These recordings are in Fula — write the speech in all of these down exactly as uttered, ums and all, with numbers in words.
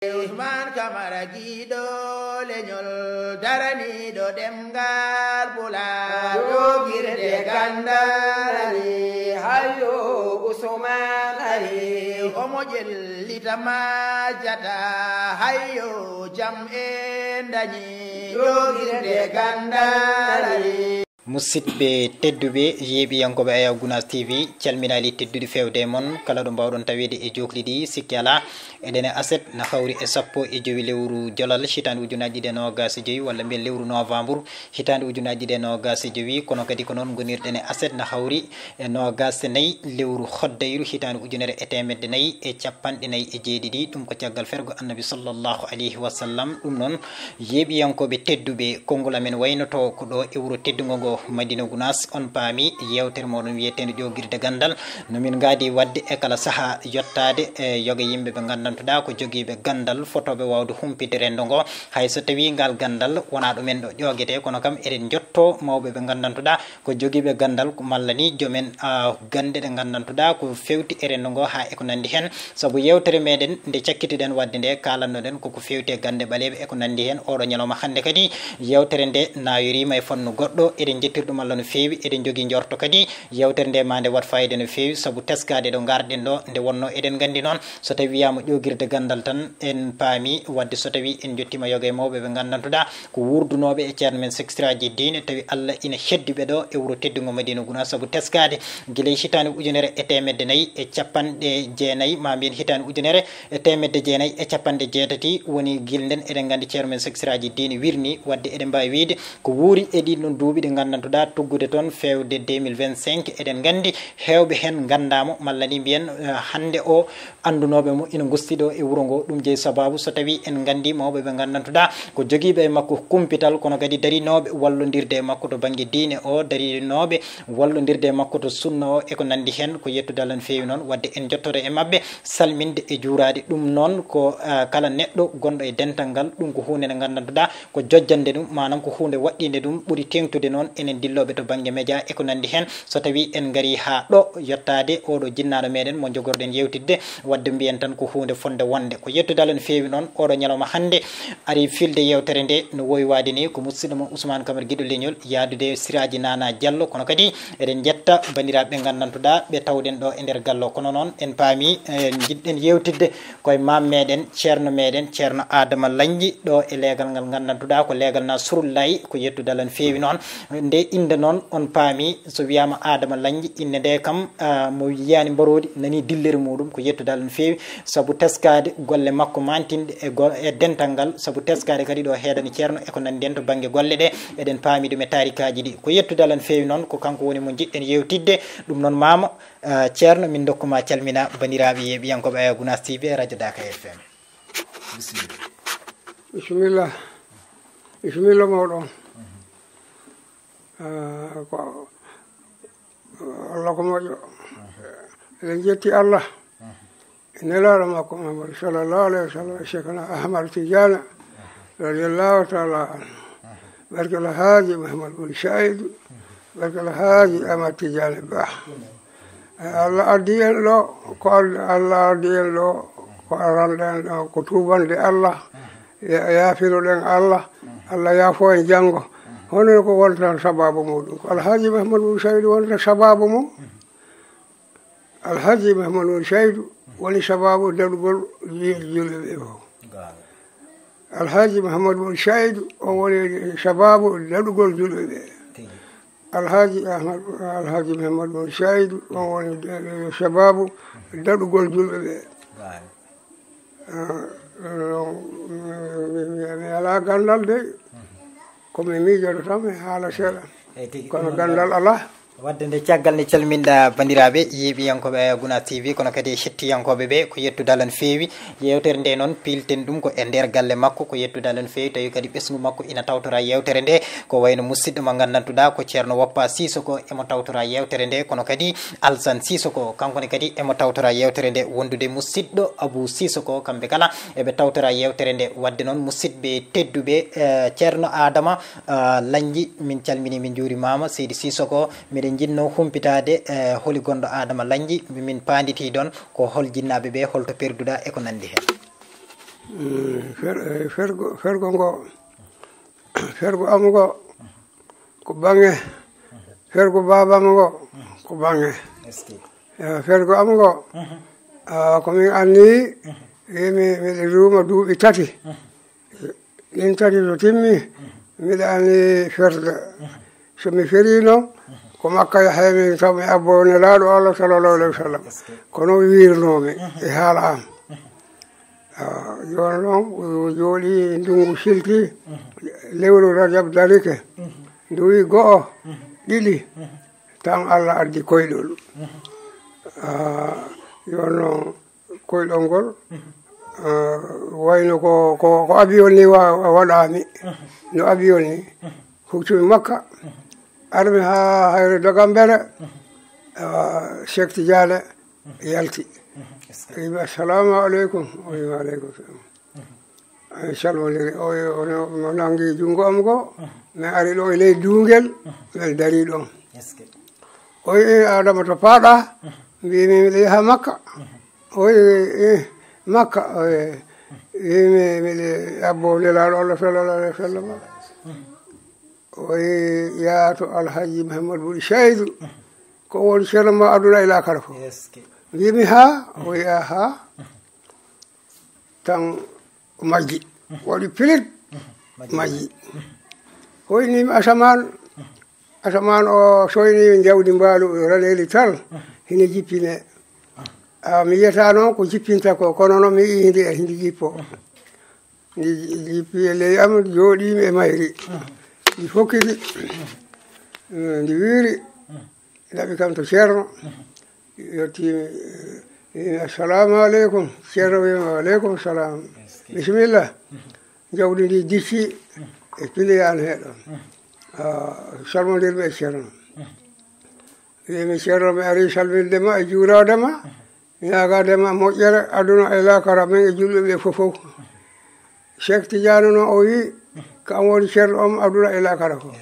Usman Kamara giɗo leñol, daraniiɗo ɗemngal Pulaar, jogirde ganndal ari, hayo Usman ari, omo ƴellita majjata, hayo jam en dañi, jogirde ganndal ari. Musidɓe tedduɓe, yeeɓiyankooɓe Ayaw Gunaas T V, calminaali tedduɗi feewde e mon, kala ɗo mbaawɗon taweede e jookli ɗi, sikki alaa, eɗen e aset na hawri e sappo e jowi lewru Jolal, hitaande ujunaaji ɗiɗi e noogaas e jowi, walla mbiyen lewru novembre, hitaande ujunaaji ɗiɗi e noogaas e jowi, kono kadi ko noon ngonirɗen e aset na hawri e noogaas e nayi lewru Hoddayru, hitaande ujunere e teemedde nayi e capanɗe nayi e jeeɗiɗi, ɗum ko caggal fergo Annabi sallallahu alayhi wa sallam. Ɗum noon, yeeɓiyankooɓe tedduɓe, konngol amen waynoto ko ɗo e wuro teddungo ngo Madina Gunaas. On paami yeewtere mooɗon wiyeteende Ƴoogirde Ganndal, no min ngaadi waɗde e kala sahaa yottaade e yoga yimɓe ɓe nganndantuɗaa ko jogiiɓe ganndal, fotooɓe waawde humpitde renndo ngo. Hay so tawii ngal ganndal wonaa ɗo men ɗo ƴoogete, kono kam eɗen njotto mawɓe ɓe nganndantuɗaa ko jogiiɓe ganndal, ko malla ni joomen, ah, gannde ɗe nganndantuɗaa ko feewti e renndo ngo haa e ko nanndi heen. Sabu yeewtere meɗen nde cakkitiɗen waɗde nde, kaalannoɗen koko feewti e gannde ɓaleeɓe e ko nanndi heen. Oɗo ñalawma hannde kadi, yeewtere nde naayoriima e fannu goɗɗo. Eɗen njettir ɗum Allah no feewi, eɗen njogii njorto kadi yeewtere nde ma nde waɗ fayida no feewi, sabu teskaade ɗo ngarɗen ɗo, nde wonno eɗen nganndi noon, so tawi wiyaama ƴoogirde ganndal tan, en paami waɗde so tawi en njottiima yoga e mawɓe ɓe nganndantuɗaa ko wuurdunooɓe e ceerno men sektiraaji diine, tawi Allah ina heddi ɓe ɗo e wuro teddungo Madina Gunaas, sabu teskaade gila e hitaande ujunere e teemedde nayi e capanɗe jeenayi, ma mbiyen hitaande ujunere e teemedde jeenayi e capanɗe jeetati woni gilɗen. Eɗen nganndi ceerno men sektiraaji diine wirni, waɗde eɗen mbaawi wiyde ko wuuri e ɗiin ɗoon duuɓi ɗi nganndantuɗaa tuggude toon feewde deux mille vingt-cinq. Eɗen nganndi heewɓe heen nganndaama, malla ni mbiyen, eh, hannde o anndunooɓe mo ina ngusti ɗo e wuro ngo. Ɗum jeyi sabaabu so tawii en nganndii mawɓe ɓe nganndantuɗaa ko jogiiɓe e makko kumpital, kono kadi darinooɓe wallondirde e makko to bannge diine o, darinooɓe wallondirde e makko to sunna o e ko nanndi heen. Ko yettude Allah no feewi noon, waɗde en njottoto e maɓɓe salminde e juuraade. Ɗum noon ko, ah, kala neɗɗo gonɗo e dental ngal, ɗum ko huunde nde nganndantuɗaa ko jojjannde ɗum, maanaam ko huunde waɗɗiinde ɗum, ɓuri teeŋtude noon enen dillooɓe to bannge media e ko nanndi heen. So tawii en ngarii haa ɗo yottaade oɗo jinnaaɗo meɗen mo njogorɗen yeewtidde, waɗde mbiyen tan ko huunde fotnde wonde. Ko yettude Allah no feewi noon, oɗo ñalawma hannde ari filde yeewtere nde no wowi waade ni, ko musidɗo mon Ousmane Camara Giɗo Leñol, yahdude Siraaji Nana Diallo, kono kadi eɗen njetta banndiraaɓe ɓe nganndantuɗaa ɓe tawɗen ɗo e nder galle o. Kono noon en paami, eh, njiɗɗen yeewtidde koye maam meɗen, ceerno meɗen, ceerno Adama Lañji, ɗo e leegal ngal nganndantuɗaa ko leegal Nasrullahi. Ko yettude Allah no feewi noon. Nde innde noon, on paami, so wiyaama Adama Lañji, innde nde kam, ah, mo yiyaani mbaroodi, nanii dillere muuɗum, ko yettude Allah no feewi, sabu teskaade golle makko mantinɗe e go-, e dental ngal, sabu teskaade kadi ɗo heedani ceerno e ko nanndi heen to bannge golle ɗe, eɗen paami ɗum e taarikaaji ɗi. Ko yettude Allah no feewi noon, ko kanko woni mo njiɗɗen yeewtidde. Ɗum noon, maama, ah, ceerno, min ndokkuma calmina banndiraaɓe yeeɓiyankooɓe Aya Gunaas T V e Radio Daka F M. Bisimilla. Bisimilla. Bisimilla mawɗo on. Ah, ko Allah ko moƴƴo. Eɗen jetti Allah. E nelaaɗo makko Muhammadu sallallahu alayhi wa sallam, Cheikhna Ahmad Tidiane, radiyallahu taala anhu. Barke El Hadji Muhammad Bun Saïd, barke El Hadji Ahmad Tidiane Ba. E Allah addi en ɗo, ko Allah addi en ɗo, ko aranɗen ɗo, ko tuubande Allah, ya-, yaafiroɗen Allah, Allah yaafo en janngo. Hono ko wonta sababu muɗum? Ko Alhaji Mahmoud Wul Saydu wonta sababu mum. Alhaji Mahmoud Wul Saydu woni sababu daɗugol ju-, julɓe ɓe fof. Alhaji Mahmoud Wul Saydu, o woni sababu daɗugol julɓe ɓe. Alhaji Ahmad, Alhaji Muhammad Bun Saïdu, on woni de-, de-, sababu daɗugol julɓe ɓe. Ah, mi, mi, mi alaa ganndal de, ko mi miijoto tan, mi haala seeɗa. Eyi, tigi, kono ɗum noon ganndal alaa. Waɗde nde caggal nde calminɗa banndiraaɓe yeeɓiyankooɓe Guna T V, kono kadi e hettiyankooɓe ɓe, ko yettude Allah no feewi. Yeewtere nde noon piilten ɗum ko e nder galle makko, ko yettude Allah no feewi, tawi kadi ɓesngu makko ina tawtora yeewtere nde, ko wayno musidɗo mo nganndantuɗaa ko Ceerno Woppa Sisoko, emo tawtora yeewtere nde, kono kadi Alsan Sisoko, kanko ne kadi emo tawtora yeewtere nde, wondude musidɗo Abu Sisoko, kamɓe kala eɓe tawtora yeewtere nde. Waɗde noon, musidɓe tedduɓe, eh, Ceerno Adama, eh, Lañji, min calmini, min njuurimaama. Seydi Sisoko, miɗen njiɗno humpitaade, eh, holi gonɗo Adama Lañji, min paanditii ɗoon, ko hol jinnaaɓe ɓe, holto perduɗaa e ko nanndi heen. Mm, fer-, eh, fergo, fergo ngo, fergo am ngo, ko bange, fergo baaba am ngo, ko bange. Eh, fergo am ngo, ah, ko min anni, eh, mi, miɗo duuma duuɓi tati. Ɗin tati so timmi, miɗo anni ferde. So mi ferii noon, ko Makka yahay min taw mi abbo Nelaaɗo Allah sallallahu alaihi wasallam. Kono o wiirnoo mi e haala am. Ah, jooni noon, o jooɗii, ndunngu silti, lewru Rajab darike, nduwi go'o, ɗiɗi, tan Allah addi koyɗol. Ah, jooni noon, koyɗol ngol, ah, wayno ko, ko, ko avion ni wa-, waɗaami. No avion ni, huccumi Makka, armi haa Hayre Dogambere, ah, Cheikh Tidiane yalti. Wiimi, "Assalamu aleykum." O wiimi, "Wa aleykum salam." En calmondiri. O, o, o nangi junngo am ngo. Min ari ɗo e ley duungel, min darii ɗon. O wi'i, "Adama, to paaɗa?" Mbiimi, "Miɗo yaha Makka." O wi'i, "Eh, Makka?" O wi'i, "Mi, miɗo abbo Nelaaɗo Allah sallallahu alaihi wasallam." O wi'i, "Yaa to Alhaji Muhammad Buri Saydu, ko woni ceerno ma aduna e laakara fof." Mbiimi, "Haa?" O wi'i, "Haa." Tan o majji. Waɗi pilit, majji. Hoyniimi asamaan. Asamaan o soyni jawdi mbaalu raneeli tal, hino jippine. A, mi yiyata noon ko jippinta ko, kono noon mi yii hindi, hindi jippo. Ndi jippi e ley am, jooɗiimi e mayri. Ndi fokkiti, ndi wiiri, laɓi kam to ceerno. Yettiimi, eh, "Assalamu aleykum." Ceerno wiimi, "Wa aleykum salam." Bisimilla. Jawdi ndi dicci e piliyaano heɗon. Ah, salmondirmi e ceerno. Wiimi, "Ceerno, mi ari salminde ma e juuraade ma, ñaagaade ma moƴƴere aduna e laakara, min e julɓe ɓe fof fof." Cheikh Tidiane noon o wi'i, "Kam woni ceerno on aduna e laakara fof."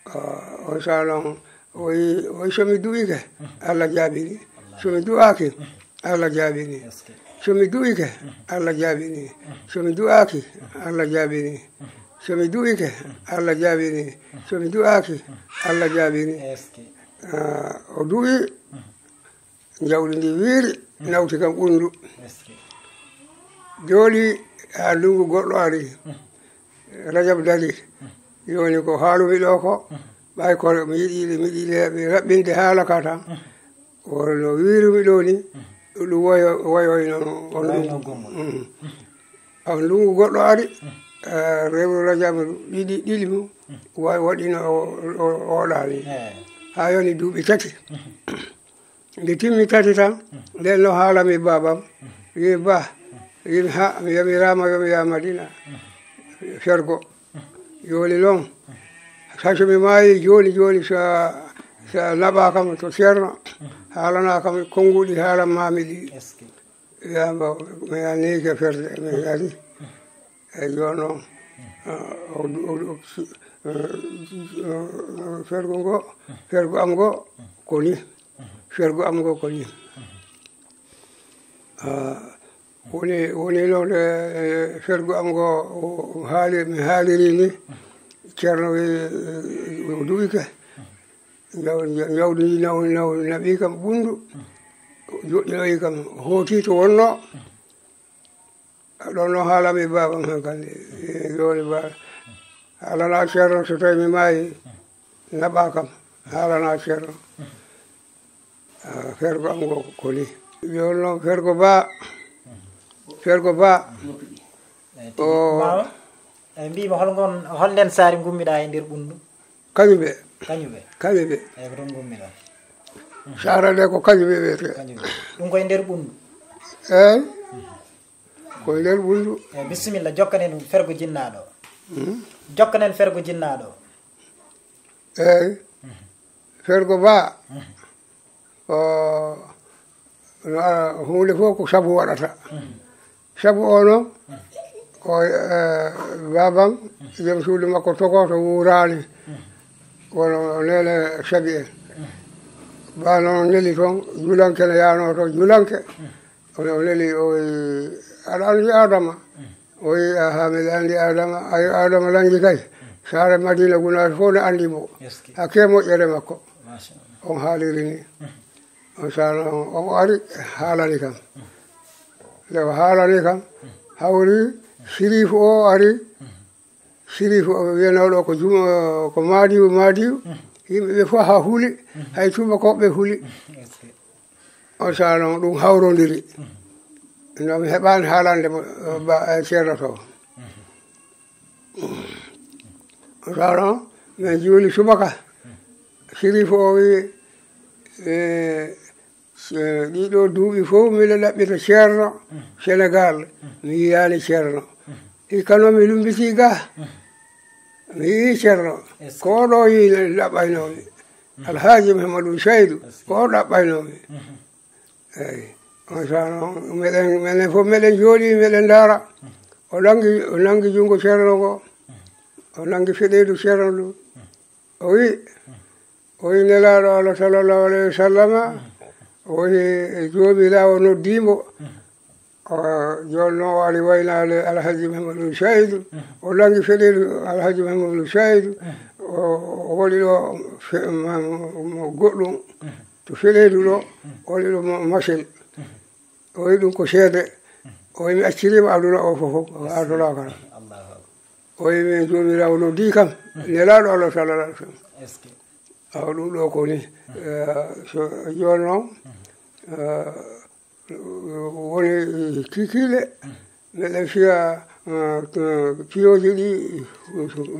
Ah, on saaha noon, o wi'i, o wi'i, "So mi du'ike, Allah jaabini. So mi du'aaki, Allah jaabini. So mi du'ike, Allah jaabini. So mi du'aaki, Allah jaabini. So mi du'ike, Allah jaabini. So mi du'aaki, Allah jaabini." Ah, o du'i, jawdi ndi wiiri, nawti kam ɓunndu. Jooɗi haa ndunngu goɗɗo ari. Rajab dari. Jooni ko haalumi ɗo ko, ɓay ko mi yiɗi, mi yiɗi le-, mi raɓɓinde haala ka tan. Wonno wiirumi ɗo ni, ɗum woyo-, woyoyno on. Wayno ɗum. Gomol. Mm. On ndunngu goɗɗo ari, eh, rewru Rajab ɗiɗi, ɗiɗi mum, wa-, waɗino o, o, oɗaani. Eh. Haa yoni duuɓi tati. Nde timmi tati tan, nden no haalami baabam. Wi'i, "Ba," wi'imi, "Ha, mi yamiraama yo mi yaha Madina fergo. Jooni noon, so mi maayi jooni, jooni, so a, so a naɓaa kam to ceerno, haalanaa kam konnguɗi haalan maami ɗi." Est-ce que? Wi'aama, mi anniike ferde, mi ari. Eyi, jooni noon, ah, o, o, o, si-, eh, fergo ngo, fergo am ngo, ko ni. Fergo am ngo ko ni. Ah, woni, woni noon, eh, fergo am ngo, o, o haali, mi haaliri ni, ceerno wi, eh, o du'ike. Njaw-, njaw-, njawdi ndi naw-, naw-, naɓi kam ɓunndu, joƴƴinoyi kam, hooti to wonnoo. Ɗon no haalami baabam hankandi. Eh, jooni ba, haalana ceerno so tawi mi maayi, naɓa kam, haalana ceerno. Ah, fergo am ngo ko ni. Jooni noon fergo ba, fergo ba. Eyi, tigi. O baaba, eyi, mbiimi hol ngon, hol nden saare ngummiɗaa e nder ɓunndu? Kañuɓe. Kañuɓe? Kañuɓe. Eyi, ko toon ngummiɗaa. Saare nde ko Kañuɓe wiyetee. Kañuɓe. Ɗum koye nder ɓunndu? Eyi. Ko nder ɓunndu. Eyi, bisimilla, jokkanen ɗum fergo jinnaaɗo. Hmm? Jokkanen fergo jinnaaɗo. Eyi. Fergo ba. O, no, a, huunde fof ko sabu waɗata. Sabu o noon, ko, eh, baabam, joom suudu makko tokooto wuuraani. Kono neene sabi en. Ba noon neli toon, julanke ne yaanoo toon, julanke. Kono o neli o, eh, "Aɗa anndi Adama?" O wi'i, "Aha, miɗa anndi Adama." Ayo, Adama langi kay. Saare Madina Gunaas fof ne anndi mo. Hakke moƴƴere makko. On haaliri ni. On sano on, on ari haalani kam. Nde o haalani kam, hawri Siriif o ari, Siriif o wiyanooɗo ko jum-, ko Maadiw, Maadiw. Yimɓe ɓe fof haa huli, hay tubakooɓe huli. On sano ɗum hawrondiri. No mi heɓaani haalande mo, ba, eh, Ceerno to. Kono min juuli subaka. Sirif o wi, e, e, ɗiɗo duuɓi fof miɗo ɗaɓɓita ceerno Senegal. Mi yiyaani ceerno. Hikka noon mi lumbitii ga. Mi yii ceerno. Ko oɗo yii ɗaɓɓaynoomi. Alhaaji Mahamadou Saydou, ko o ɗaɓɓaynoomi. Eyi. On sano, meɗen, menen fof meɗen jooɗi, meɗen ndaara. O nangi, o nangi junngo ceerno ngo. O nangi feɗeedu ceerno ndu. O wi, o wi Nelaaɗo Allah sallallahu alayhi wa sallama, o wi Joomiraawo noddii mo. O, jooni noon o ari waynaade Alhaji Mahamadou Saydou. O nangi feɗeedu Alhaji Mahamadou Saydou. O, o waɗi ɗo fe-, ma-, mo goɗɗum. To feɗeedu ɗo, o waɗi ɗo ma-, machine. O wi ɗum ko seede. O wi mi acciriima aduna o fof, o artoraaka. O wi min Joomiraawo noddii kam, Nelaaɗo Allah sallallahu alayhi wa sallam. Awa ɗum ɗo ko ni, eh, so jooni noon, eh, woni kikiiɗe, meɗen fiya, eh, piyooji ɗi,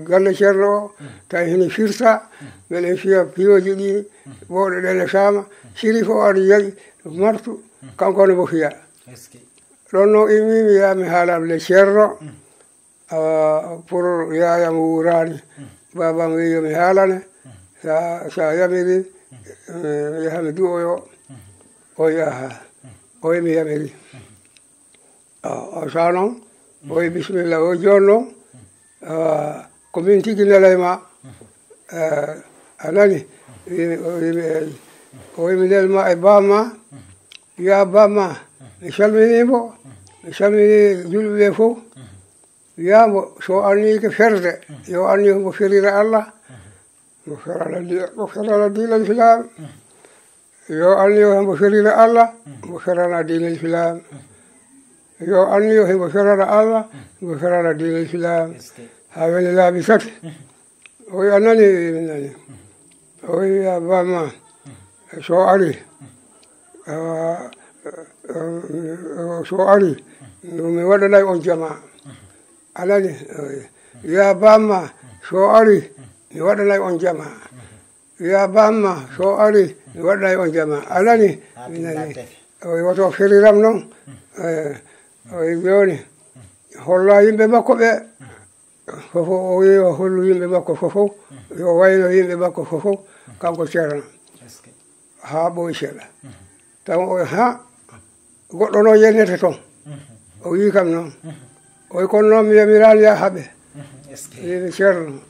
galle ceerno o, tawi hino firta, meɗen fiya piyooji ɗi, ɓooɗe ɗe ne saama, sirif o ari yahi martu, kanko ne mo fiya. Ɗon noon immi mi yaha mi haalan le ceerno, awa, pour yaayam wuuraani. Baabam wi'i yo mi haalane. Sa, sa yamiri, eh, mi yaha mi du'oyo. O yaha. O wi'i mi yamiri. O, o sa noon, o wi'i bisimilla. O jooni noon, awa, ko min tigi nelay ma. Eh, a nani? Wi'i mi, o wi'i mi, eyi. O wi'i mi nel ma e bamma. Wi'a bamma, mi salminii mo. Mi salminii julɓe ɓe fof. Wi'a mo, so o anniike ferde, yo anniyo mo ferira Allah, mo ferana di-, mo ferana diina Islam. Yo anniyo mo ferira Allah, mo ferana diina Islam. Yo anniyo mo ferana Allah, mo ferana diina Islam. Haa weli laabi tati. O wi'i, "A nani?" Mi nani. O wi'i, "A bamma, so ari, awa, so ari, mi waɗanay on jama." A nani? O wi'i, "Ya bamma, so ari, mi waɗanay on jama." "Ya bamma, so ari, mi waɗanay on jama." A nani? Mi nani. O wi'i, "Woto feriram noon." Eh, o wi'i, "Jooni, holla yimɓe makko ɓe." Fofo o wi'i o hollu yimɓe makko fofo, yo wayno yimɓe makko fofo, kanko ceerno. Haa ɓooyi seeɗa. Taw o, ha, goɗɗo no yennete toon. O wi'i kam noon. O wi'i, "Kono noon mi yamiraani ya haɓe." Wi'i mi, "Ceerno,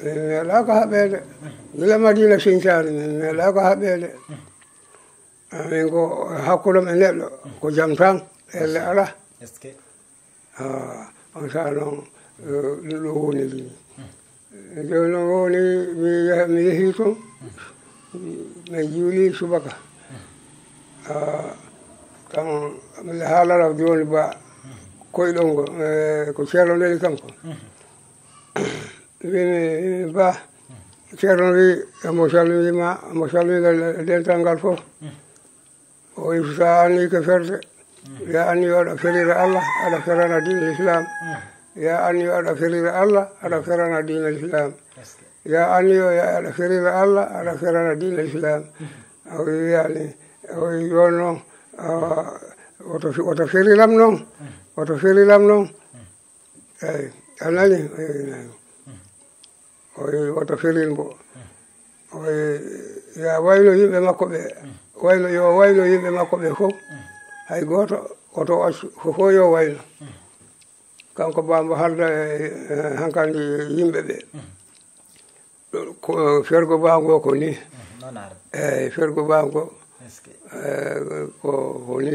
mi meeɗaaka haɓeede. Gila Madina Sincaani, mi meeɗaaka haɓeede." Amin ko hakkunde e neɗɗo, ko jam tan, elle alaa. Ah, on saaha noon, eh, ɗum ɗo woniri ni. Jooni noon woni, mi yahi, mi yehii toon, min juulii subaka. Ah, tan, mi haalana jooni ba koyɗol ngol, eh, ko Ceerno neli kanko. Wi'mi, wi'mi, "Ba, Ceerno wi, omo salmini ma, omo salmina dental ngal fof." O wi, "So a anniike ferde, ya anniyo aɗa ferira Allah, aɗa ferana diinal Islam. Ya anniyo aɗa ferira Allah, aɗa ferana diinal Islam. Ya anniyo ya aɗa ferira Allah, aɗa ferana diinal Islam." O wi, yani, o wi, "Jooni noon, awa, woto, woto feriram noon, woto feriram noon." Eyi, a nani? Eyi, nani. O wi, "Woto ferin mbo." O wi, "Ya wayno yimɓe makko ɓe, wayno, yo wayno yimɓe makko ɓe fof. Hay gooto, woto accu, fof fof yo wayno." Kanko ba mbo halda e, e hankandi yimɓe ɓe. Ko fergo ba ngo ko ni. Noon ara. Eyi, fergo ba ngo. Eh, ko, ko ni,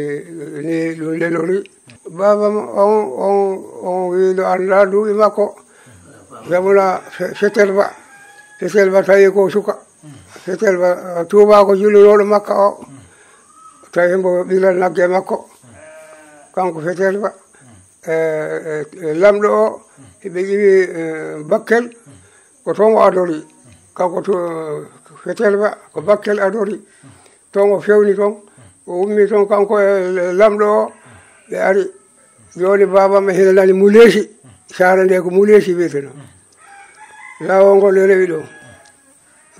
ni ɗum lelori. Baaba mo on, on, on wiiɗo annda duuɓi makko. Jamuna fe-, fetel ba. Fetel ba tawi ko suka. Fetel ba, eh, tuuba ko julunooɗo makka o. Tawi mbo ɓilal nagge makko. Kanko fetel ba. Eh, eh, eh, lamɗo o, ɓe ƴeewi, eh, Bakkel, ko toon o adori. Kanko to fetel ba, ko Bakkel adori. Toon o fewni toon, o ummi toon kanko e lamɗo o, ɓe ari. Jooni baaba am hino nani Muleesi, saare nde ko Muleesi wiyeteno. Laawol ngol e rewi ɗo.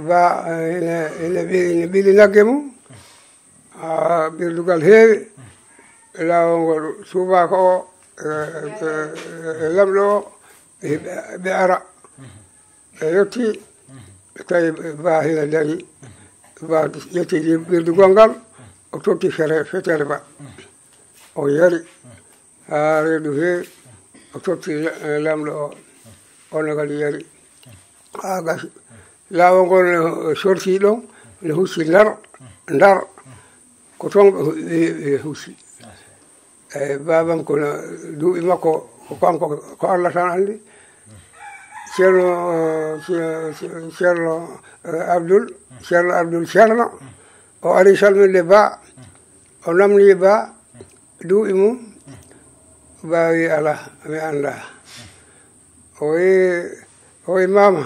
Ba, eh, ene, ene ɓi-, ene ɓili nagge mum, haa ɓirdugal heewi. Laawol ngol suubaaka o, eh, eh, eh, lamɗo o, ɓe, ɓe ara. Ɓe yotti, ɓe tawi ba hina dari, ba ƴetti ɓirdu gongal, o totti fere-, fetere ba. O yari, haa reedu heewi, o totti la-, lamɗo o, ono kadi yari. Haa gasi. Laawol ngol ne sorti ɗon, ne hucci ndar, ndar. Ko toon ɓe hu-, ɓe, ɓe hucci. Eyi, baabam kono duuɓi makko ko kanko, ko Allah tan anndi. Ceerno, Ce-, Ce-, Ceerno, eh, Abdul, Ceerno Abdul Ceerno, o ari salminde ba, o namni ba, duuɓi mum, ba wi alaa, mi anndaa. O wi, o wi maama,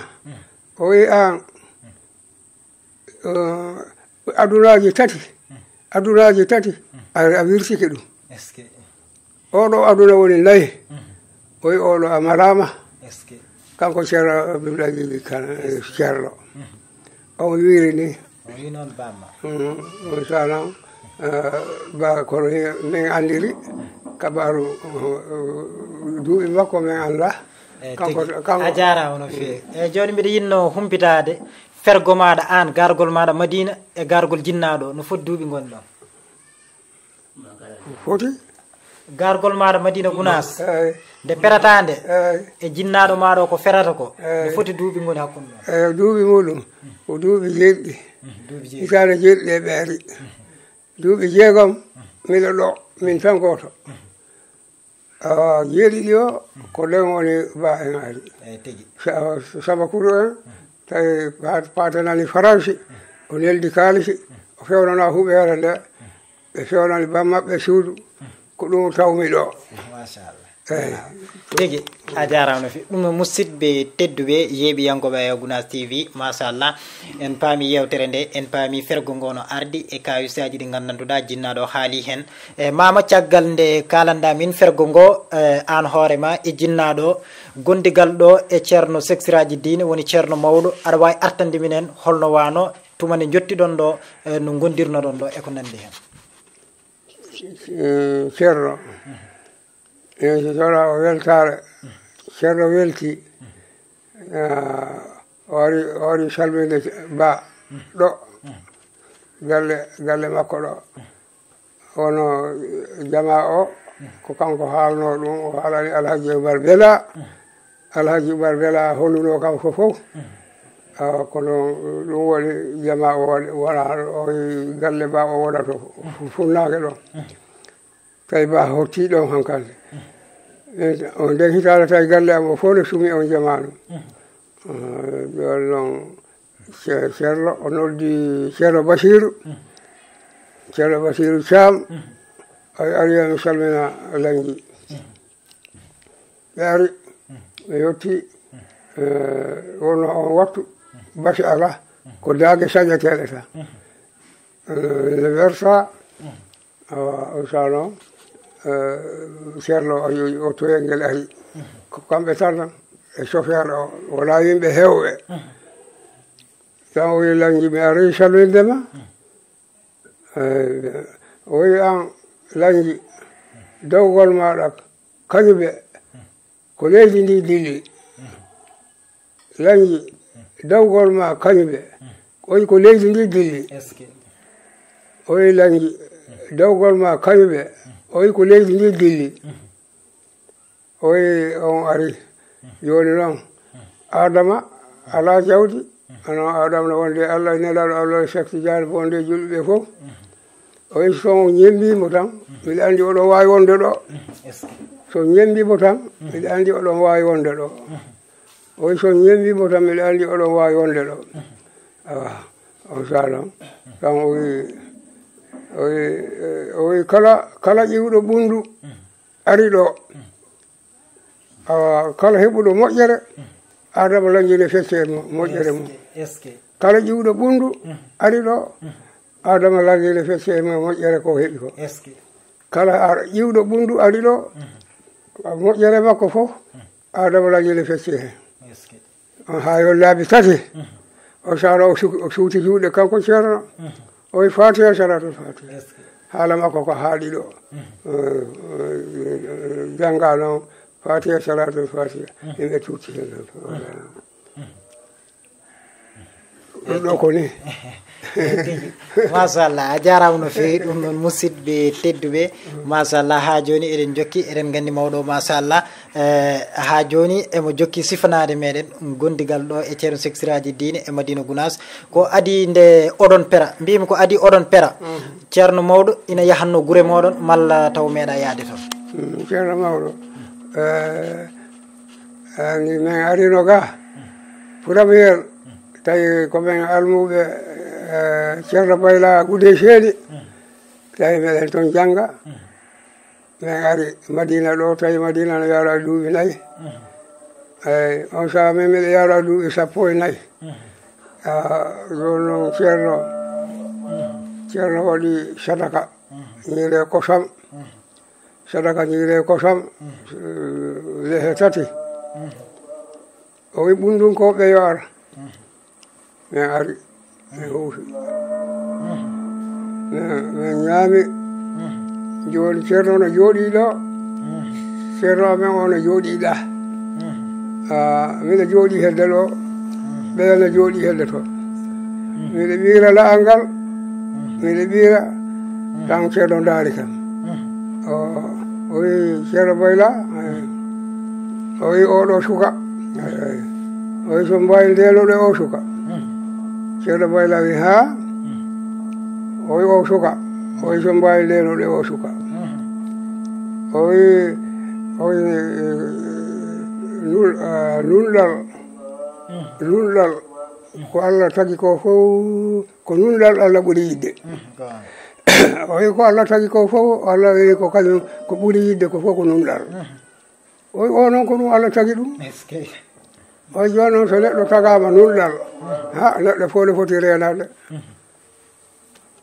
o wi aan, eh, adunaaji tati, adunaaji tati, a, a wirtike ɗum. Est-ce que? Oɗo aduna woni nayi. Mhm. O wi oɗo a malaama. Est-ce que? Kanko Ceerno Abdoulaye Bibi Kane, eh, Ceerno. Mhm. On wiiri ni. O wi noon bamma. Mm, on sa noon, eh, ba kono he-, min anndiri kabaru, eh, duuɓi makko min annda. Eh, kanko, tigi. Kanko a jaaraama no feewi. Eyi, jooni mbiɗa yiɗno humpitaade fergo maaɗa aan, gargol maaɗa Madina e gargol jinnaaɗo, no foti duuɓi ngonɗon? Foti? Gargol maaɗa Madina Gunaas, eyi, nde perata nde, eyi, e jinnaaɗo maaɗo ko ferata ko, eyi, no foti duuɓi ngoni hakkunde mon? Eyi, duuɓi muɗum ko duuɓi jeeɗiɗi. Mm, duuɓi jeeɗiɗi. Hitaande jeeɗiɗi e ɓeeri. Duuɓi jeegom, miɗo ɗo, min tan gooto. Awa, jeeɗiɗi o, ko ɗen woni ba en ari. Eyi, tigi. Sa-, Sabakuru en, tawi pa-, paatanani Faransi, o neldi kaalisi, o fewnana huɓeere nde, ɓe fewnani bammaɓɓe suudu, ko ɗum tawmi ɗo. Machallah. Eyi. Tigi, a jaaraama no feewi. Ɗum, musidɓe tedduɓe, yeeɓiyankooɓe Gunaas T V, machallah. En paami yeewtere nde, en paami fergo ngo no ardi e kaawisaaji ɗi nganndanduɗaa jinnaaɗo haali heen. E maama, caggal nde kaalanɗaa min fergo ngo, e aan hoore ma e jinnaaɗo, gondigal ɗo e Ceerno Seksiraaji Diine, woni Ceerno mawɗo, aɗa waawi artande minen holno waano tuma nde njottiɗon ɗo, e no ngondirnoɗon ɗo e ko nanndi heen? Eh, Ceerno. Eh, so tawa o weltaare, Ceerno welti. Ah, o ari, o ari salminde ba ɗo, galle, galle makko ɗo. Wano jamaa o, ko kanko haalno ɗum, o haalani Alhaji Umar Bela. Alhaji Umar Bela holluno kam ko fof. Awa, kono ɗum woni jamaa o waɗi, wona o galle ba o wonata funnaange ɗo. Tawi ba hotti ɗon hankande. On nden hitaande tawi galle am o fof ne sumi on jamaanu. Eh, ɗon noon Ce-, Ceerno, o noddi Ceerno Basiiru. Ceerno Basiiru Caam, ay, ari, mi salmina Langi. Ɓe ari, ɓe yotti, eh, wonno on wattu, basi alaa, ko daage sañeteeɗe tan. Eh, ne wersa, awa, o sano, eh, Ceerno o, o toyel ngel ari. Ko kamɓe tan e chauffeur o, wonaa yimɓe heewɓe. Tan o wi Langi, mi ari salminde ma. Eh, o wi aan Langi, dawgol maaɗa kañum e ko leydi ndi dilli. Langi, dawgol ma kañum e, o wi ko leydi ndi dilli. Est-ce que? O wi Langi, dawgol ma kañum e, o wi ko leydi ndi dilli. O wi on ari. Jooni noon, Adama alaa jawdi, kono Adama no wonde Allah, nelaaɗo Allah, Seex Tijaan, wonde julɓe fof. O wi so ñemmbiimo tan, mbiɗa anndi oɗon waawi wonde ɗo. So ñemmbiimo tan, mbiɗa anndi oɗon waawi wonde ɗo. O wi so ñemmbiimo tan, mbiɗa anndi oɗon waawi wonde ɗo. Awa, on saalam. Tan o wi, o wi, o wi kala, kala ƴiwɗo ɓunndu ari ɗo. Awa, kala heɓuɗo moƴƴere, Adama Lanngi ne fecce e mo-, moƴƴere mum. Kala ƴiwɗo ɓunndu ari ɗo, Adama Lanngi ne fecce e mo moƴƴere ko heɓi ko. Kala ar-, ƴiwɗo ɓunndu ari ɗo, moƴƴere makko fof, Adama Lanngi ne fecce heen. On haa yo laabi tati. O sara o su-, o suuti juuɗe kanko Ceerno. O wi Fatiha, Salatul Fatiha. Haala makko ko haaɗi ɗo. Eh, eh, jannga noon Fatiha, Salatul Fatiha. Yimɓe tuuti heen. Ɗum ɗo ko ni. Tigi. Machallah, a jaaraama no feewi. Ɗum noon, musidɓe tedduɓe, machallah, haa jooni eɗen njokki, eɗen nganndi mawɗo o, machallah, eh, haa jooni emo jokki sifanaade meɗen gondigal ɗo e Ceerno Seek Siraaji Diine e Madina Gunaas. Ko adii nde oɗon pera, mbiymi ko adii oɗon pera. Ceerno mawɗo ina yahatnoo gure mooɗon malla taw meeɗa yahde toon? Mm, Ceerno mawɗo, eh, eh, min arino ga, premier, tawi ko min almuɓe, eh, Ceerno Bayla Gude Seeni, tawi meɗen toon jannga. Min ari Madina ɗo, tawi Madina no yara duuɓi nayi. Eyi, on saha min miɗo yara duuɓi sappo e nayi. Ah, ɗon noon Ceerno, Ceerno waɗi sadaka, ñiiri e kosam. Sadaka ñiiri e kosam, eh, lehe tati. O wi ɓunndunkooɓe yo ar. Min ari, min huufi. Min, min ñaami. Jooni Ceerno no jooɗii ɗo. Ceerno amen o no jooɗii ɗa. Ah, miɗo jooɗii hedde ɗo. Ɓeya no jooɗii hedde to. Miɗo ɓiira la'al ngal. Miɗo ɓiira. Tan Ceerno ndaari kam. O, o wi Ceerno Bayla, eh, o wi oɗo suka. Eh, o wi so mbawi ndenude o suka. Ceerno Bayla wi ha. O wi o suka. O wi so mbawi ndenude o suka. O wi, o wi, eh, nul-, ah, nulɗal. Nulɗal. Ko Allah tagi ko fof, ko nunɗal Allah ɓuri yiɗde. O wi ko Allah tagi ko fof, Allah wi ko kañum ko ɓuri yiɗde ko fof ko nunɗal. O wi o noon ko ɗum Allah tagi ɗum. O wi jooni noon so neɗɗo tagaama nunɗal, ha, neɗɗo fof ne foti reenaade.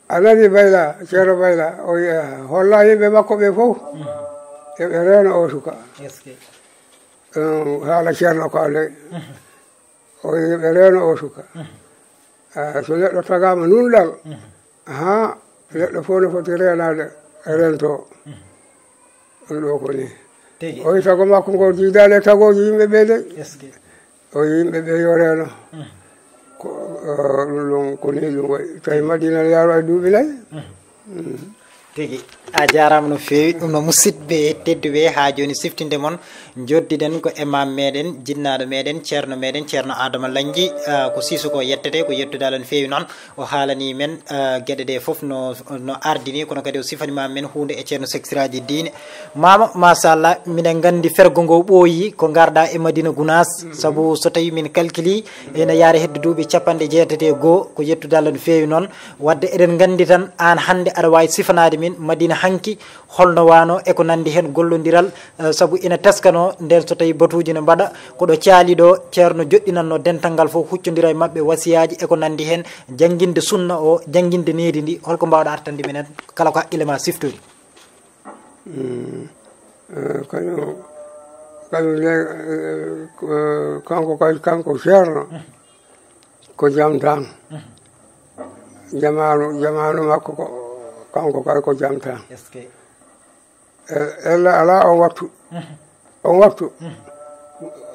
A nani Bayla, Ceerno Bayla, o wi, eh, holla yimɓe makko ɓe fof, eɓe reena o suka. Ɗum haala Ceerno ko nde. O wi ɓe reeno o suka. Ah, so neɗɗo tagaama nunɗal, haa neɗɗo fof no foti reenaade, rento. Ɗum ɗo ko ni. Tigi. O wi tago makko ngo jiidaani e tagooji yimɓe ɓe de. Est-ce que? O wi yimɓe ɓe yo reeno. Ko, eh, ɗum ɗon ko ni ɗum wayi. Tawi Madina ne yaaro e duuɓi nayi. Tigi. A jaaraama no feewi. Ɗum no musidɓe tedduɓe, haa jooni siftinde mon, njoddiɗen ko e maam meɗen, jinnaaɗo meɗen, ceerno meɗen, ceerno Adama Lanngi, ah, ko Sisoko yettete, ko yettude Allah no feewi noon. O haalanii men, ah, geɗe ɗe fof no, no ardini, kono kadi o sifanii maam men huunde e ceerno Seek Siraaji Diine. Maama, machallah, miɗen nganndi fergo ngo ɓooyi ko ngarɗa e Madina Gunaas, sabu so tawi min calculi, ene yaari hedde duuɓi capanɗe jeetati e goo, ko yettude Allah no feewi noon. Wadde eɗen nganndi tan, aan hannde aɗa waawi sifanaade min Madina hanki, holno waano e ko nanndi heen gollondiral, eh, sabu ina teskanoo ndeen so tawi batuuji no mbaɗa, ko ɗo caali ɗo ceerno joɗɗinatnoo dental ngal fof, huccondira e maɓɓe wasiyaaji e ko nanndi heen, jannginde sunna o, jannginde needi ndi, holko mbaawɗa artande minen kala ko haqqille ma siftori? Mm. Eh, kañum, kañum le, eh, ko, kanko kay, kanko ceerno, ko jam tan. Jamaanu, jamaanu makko ko, kanko kay ko jam tan. Est-ce que? Eh, ella alaa on waktu. On waktu.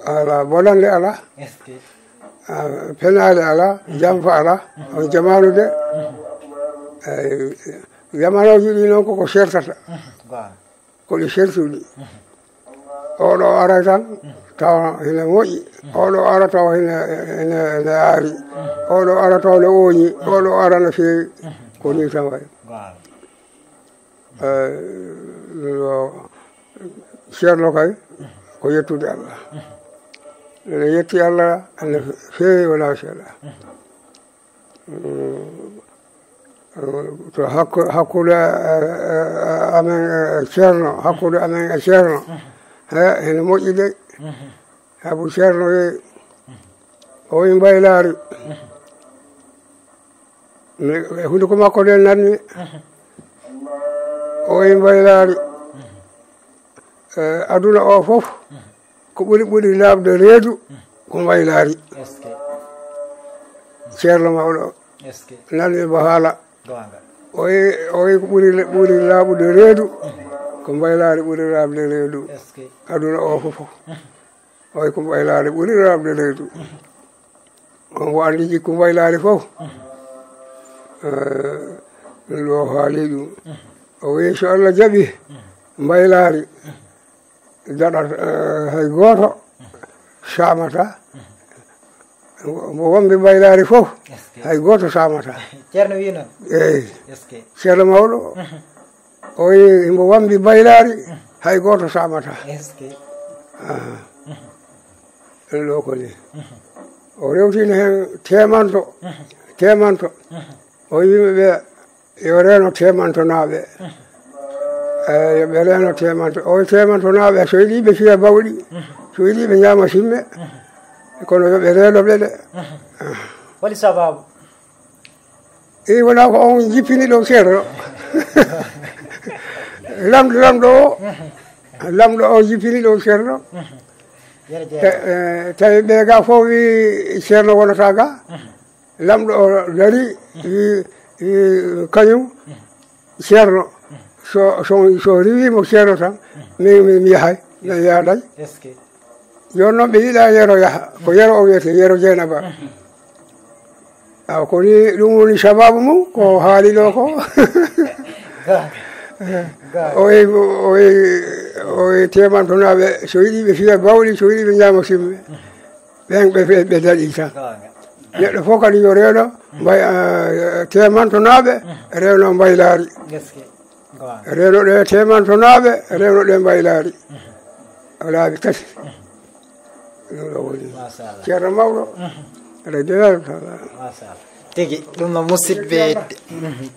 Alaa bonannde alaa. Est-ce que? Ah, penaale alaa, jamfa alaa. On jamaanu de. Eyi, jamanooji ɗi noon koko sertata. Waaw. Ko ɗi sertuɗi. Oɗo ara tan, tawa ene moƴƴi. Oɗo ara tawa ene, ene, ene aari. Oɗo ara tawa ne ooñi. Oɗo ara no feewi. Ko ni tan wayi. Waaw. Eh, yo, Ceerno kay, ko yettude Allah. Ene yetti Allah, ene feewi wonaa seeɗa. Mm, to hakku-, hakkunde, eh, eh, amen e Ceerno, hakkunde amen e Ceerno. He, ene moƴƴi de. Sabu Ceerno wi, o wi mbaylaari. Mi, e hunnduko makko nden nanmi. O wi mbaylaari. Eh, aduna o fof, ko ɓuri ɓuri laaɓde reedu, ko mbaylaari. Est-ce que? Ceerno mawɗo o. Est-ce que? Nanmi mo haala. Goonga. O wi, o wi ko ɓuri, ɓuri laaɓude reedu, ko mbaylaari ɓuri laaɓde reedu. Est-ce que? Aduna o fof. Oy ko mbaylaari ɓuri laaɓde reedu. On ko anndi jikku mbaylaari fof. Eh, ɗum ɗo haali ɗum. O wi so Allah jaɓi mbaylaari daɗat, eh, hay gooto saamata. Mo wonɓe mbaylaari fof, est-ce que? Hay gooto saamata. Ceerno wi noon? Eeyi. Est-ce que? Ceerno mawɗo. O wi himo wambi baylaari, hay gooto saamata. Est-ce que? Aha. Ɗum ɗo ko ni. O rewtini heen teemanto, teemanto. O wi yimɓe ɓe yo reeno teemantonaaɓe. Eh, yo ɓe reeno teemanto. O wi teemantonaaɓe, so yiɗi ɓe fiya bawɗi, so yiɗi ɓe ñaama simme, kono yo ɓe reeno ɓe de. Holi sababu? Eyi, wonaa ko on jippini ɗo ceerno. Lamɗo, lamɗo o, lamɗo o jippini ɗo ceerno. Yere jeeɗa. Ta-, eh, tawi ɓe ga fof wi ceerno wonata ga. Lamɗo o dari, wi, wi kañum ceerno. So, so, so riwimo ceerno tan, mi, mi, mi yahay, mi yaaday. Est-ce que? Jooni noon ɓe yiɗa Yero yaha, ko Yero o wiyetee, Yero Jeynaba. Awa, ko ni ɗum woni sababu mum, ko haali ɗo ko. Ga. Ga. O wi, o wi, o wi teemantonaaɓe, so yiɗi ɓe fiya bawɗi, so yiɗi ɓe ñaama simme. Ɓen ɓe, ɓe, ɓe daɗi tan. Goonga. Neɗɗo fof kadi yo reeno, mbay, ah, teemantonaaɓe, reeno mbaylaari. Gaske. Goonga. Reeno ɗe teemantonaaɓe, reeno ɗe mbaylaari. O laabi tati. Ɗum ɗo woni. Machallah. Ceerno mawɗo. Aɗa jeyaa. Machallah. Tigi, ɗum no musidɓe,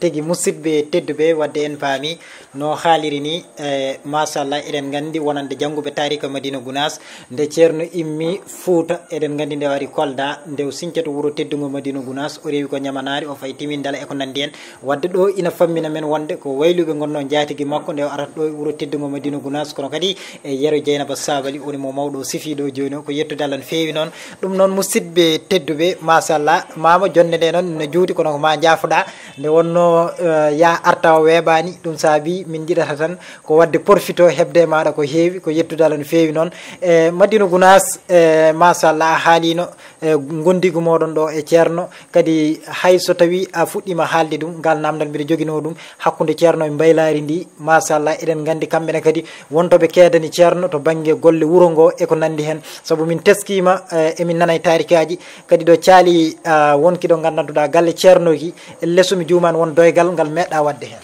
tigi musidɓe tedduɓe, wadde en paami no haaliri ni, eh, machallah, eɗen nganndi wonande jannguɓe taarika Madina Gunaas, nde ceerno immi Fuuta, eɗen nganndi nde o ari Kolda, nde o siñca to wuro teddungo Madina Gunaas, o rewi ko ñamanaari, o fayi Timindala e ko nanndi en. Wadde ɗo ina fammina men wonde ko wayluɓe ngonnoo njaatigi makko nde o arata ɗo e wuro teddungo Madina Gunaas, kono kadi e Yero Jeynaba Sabali woni mo mawɗo o sifi ɗo jooni o, ko yettude Allah no feewi noon. Ɗum noon, musidɓe tedduɓe, machallah, maama jonnde nde noon no juuti, kono ko ma jaafoɗa. Nde wonno, eh, ya arta o weeɓaani, ɗum saabi min njiɗata tan ko wadde porfito heɓde e maaɗa ko heewi, ko yettude Allah no feewi noon. E Madina Gunaas, e machallah, a haalino, e gondigu moɗon ɗo e ceerno, kadi hay so tawi a fuɗɗima haalde ɗum, ngal namdal mbiɗa joginoo ɗum hakkunde ceerno e mbaylaari ndi, machallah, eɗen nganndi kamɓe ne kadi wontoɓe keedani ceerno to bannge golle wuro ngo e ko nanndi heen. Sabu min teskiima, eh, emin nana e taarikaaji kadi ɗo caali, ah, wonki ɗo nganndantuɗaa galle ceerno ki, elle so mi juumaani won doygal ngal meeɗɗa waɗde heen.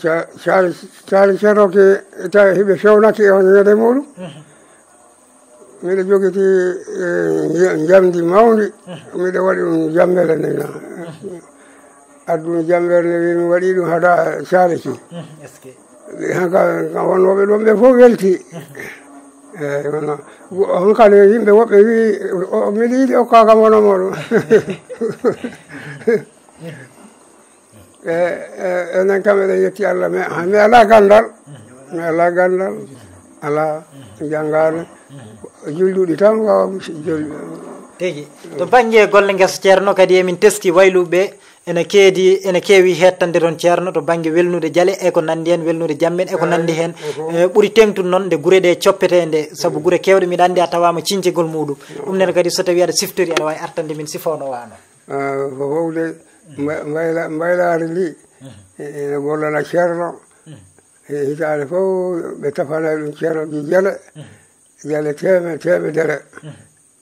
Ca-, caali, caali ceerno ki tawi hiɓe fewnaki e on ñande muɗum. Miɗo jogiti, eh, nja-, njamndi mawndi, miɗo waɗi ɗum jammbere nde na. Addu mi jammbere nde, wi mi waɗi ɗum hada caali ki. Est-ce que? Hanka, ka wonnooɓe ɗoon ɓe fof welti. Eeyi, wonno. Wo-, hanka ne yimɓe woɓɓe wi, o, miɗo yiɗi okka kam wona mo ɗum. E, e, enen kam eɗen yetti Allah, mais, ah, mi alaa ganndal. Mi alaa ganndal. Alaa, janngaani. Julduɗi tan waawa jol-. Tigi. To bannge golle ngesa ceerno kadi emin teski wayluɓe ene keedi, ene keewi hettande toon ceerno to bannge welnude jale e ko nanndi heen, welnude jammen e ko nanndi heen. Eh, ɓuri teeŋtude noon nde gure ɗe coppetee nde, sabu gure keewɗe mbiɗa anndi a tawaama ciñcegol muɗum. Ɗum nene kadi so tawi aɗa siftori aɗa waawi artande min sifoo no waano. Ah, ko fowde mba-, mbayla-, mbaylaari ndi, e-, ene gollana ceerno. E hitaande fof ɓe tafana ɗum ceerno ji jale, jale teeme-, teemedere.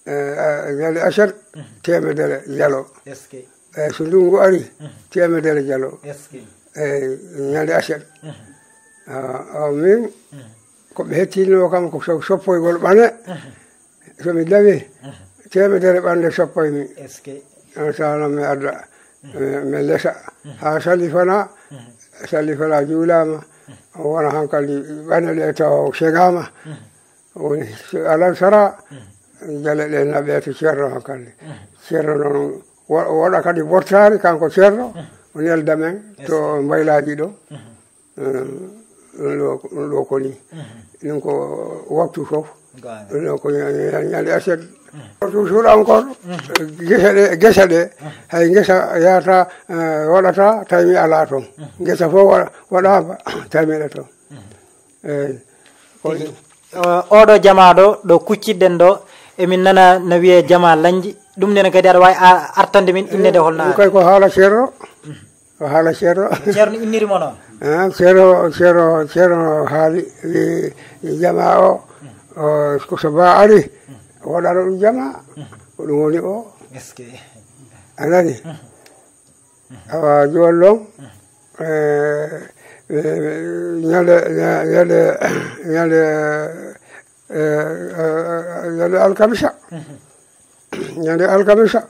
Eh, a-, jale aset, teemedere jalo. Est-ce que? Eh, so ndunngu ari, teemedere jalo. Est-ce que? Eyi, ñande aset. Awa, awa min, ko ɓe hettinoo kam ko so-, soppoygol ɓane. So mi dawi, teemedere ɓande soppoy mi. Est-ce que? On saaha noon mi adda, mi, mi lesa. Haa salli fanaa, salli fanaa juulaama, o wona hankali ɓane ɗe taw segaama. Woni so alan sara, jale ɗe naɓe to Ceerno hankali. Ceerno noon wo-, woɗa kadi bottaari, kanko Ceerno, o nelda men to mbaylaaji ɗo. Eh, ɗum ɗo, ɗum ɗo ko ni. Ɗum ko waktu fof. Ɗum ɗo ko ña-, ña-, ñande aset. Waktu suuɗa encore, gese ɗe, gese ɗe, hay ngesa yahata, eh, waɗata, tawi mi alaa toon. Ngesa fof waɗa, waɗaama, tawi miɗa toon. Eyi. Ko tigi. O-, oɗo jamaa ɗo, ɗo kuccitɗen ɗo, emin nana no wiyee jamaa Lañji. Ɗum nene kadi aɗa waawi a-, artande min innde nde holno ɗum ari? Kay ko haala Ceerno. Ko haala Ceerno. Ceerno inniri mo noon? Ah, Ceerno, Ceerno, Ceerno haali, wi jamaa o, o, ko so ba ari, waɗano ɗum jamaa. Ko ɗum woni o. Est-ce que? A nani? Awa, jooni noon, eh, eh, ñande, ña-, ñande, ñande, eh, eh, ñande alkamisa. Ñande alkamisa.